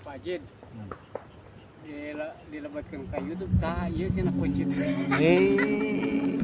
Pak Jid. Dilebatkan ke YouTube tah ieu cenah kunci. Eh.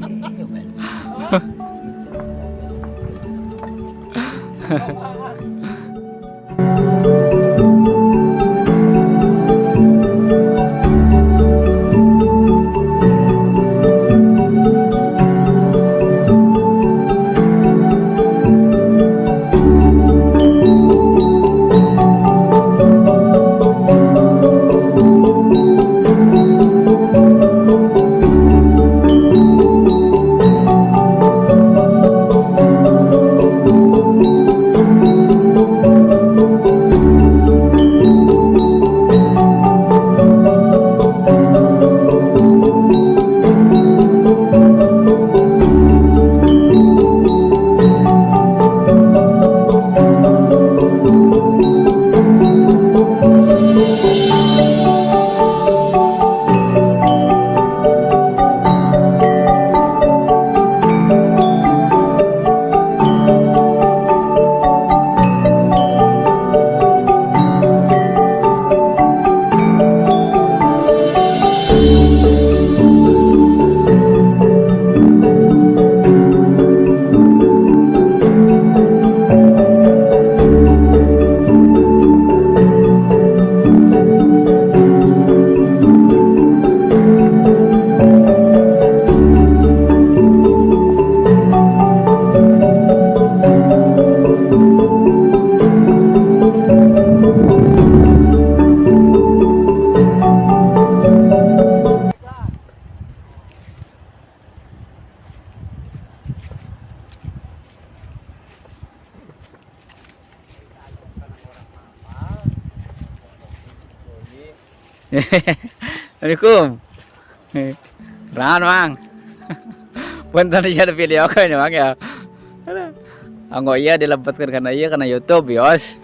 Assalamualaikum. Raon, Mang. Punten ada video kan ya, Mang ya. Anggo iya dilebetkeun kana ieu kana YouTube, bios.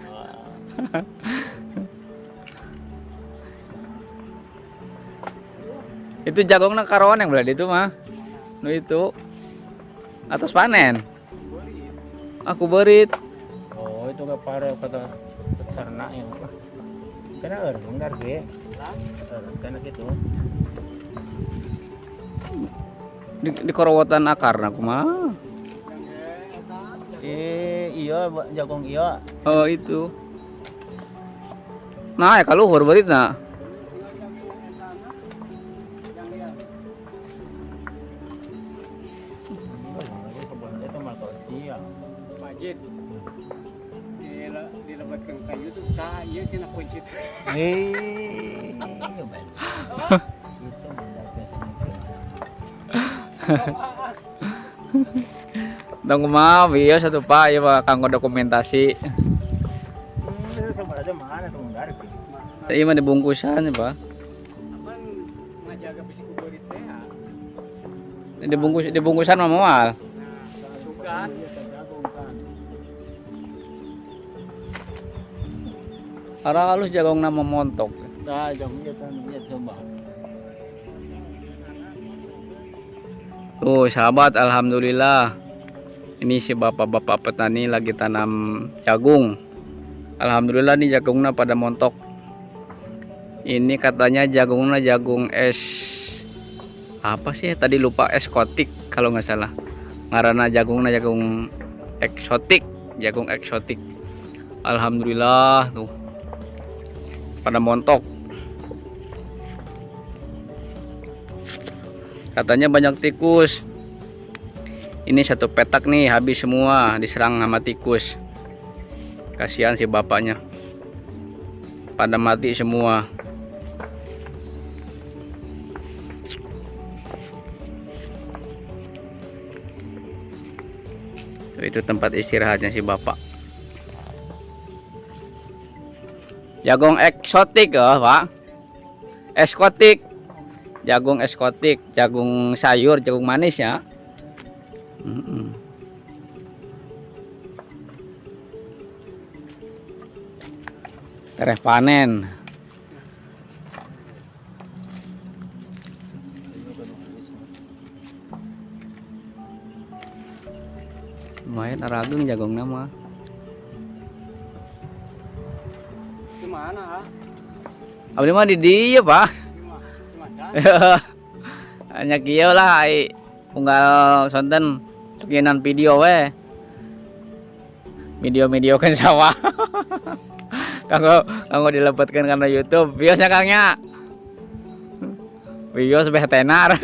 Itu jagongna karoan yang belah itu mah. Nu itu. Atas panen. Aku berit. Oh, itu ke pare kata sarna ya. Kena bentar ge. Kena gitu. Di korowotan akarna kumaha? Eh, iya jagung iya. Oh, itu. Nah, ya kaluhur beritna. Itu mah siang. Pak Jid. Dilebatkan ke YouTube tah ieu cenah kunci. Eh. Tong kumaha bios atuh Pak, ieu mah kanggo dokumentasi. Sebenarnya mana tuh dari? Ieu mah dibungkusan ya, Pak. Apan ngajaga bisi ku beurit teh ya. Dibungkus dibungkusan mah moal. Nah, sugan. Arah halus jagongna mah montok. Tah jagung ieu tah ieu coba. Tuh sahabat, alhamdulillah. Ini si bapak-bapak petani lagi tanam jagung. Alhamdulillah nih jagungnya pada montok. Ini katanya jagungnya jagung es apa sih tadi lupa, eskotik kalau nggak salah. Ngarana jagungnya jagung eksotik, jagung eksotik. Alhamdulillah tuh pada montok. Katanya banyak tikus. Ini satu petak nih habis semua diserang sama tikus. Kasihan si bapaknya. Pada mati semua. Itu tempat istirahatnya si bapak. Jagung eksotik oh, Pak. Eskotik. Jagung eskotik, jagung sayur, jagung manis ya. Tereh panen. Lumayan arageng jagongna mah. Itu mah Mana, ah? Abdi mah di dieu, Pak. Gimana? Hanya kieu lah, ai unggal sonten sekian video we. Video-video kan sawah. Kanggo kanggo dilepetkeun kana YouTube. Biasa, Kang, nya. Bios beh tenar.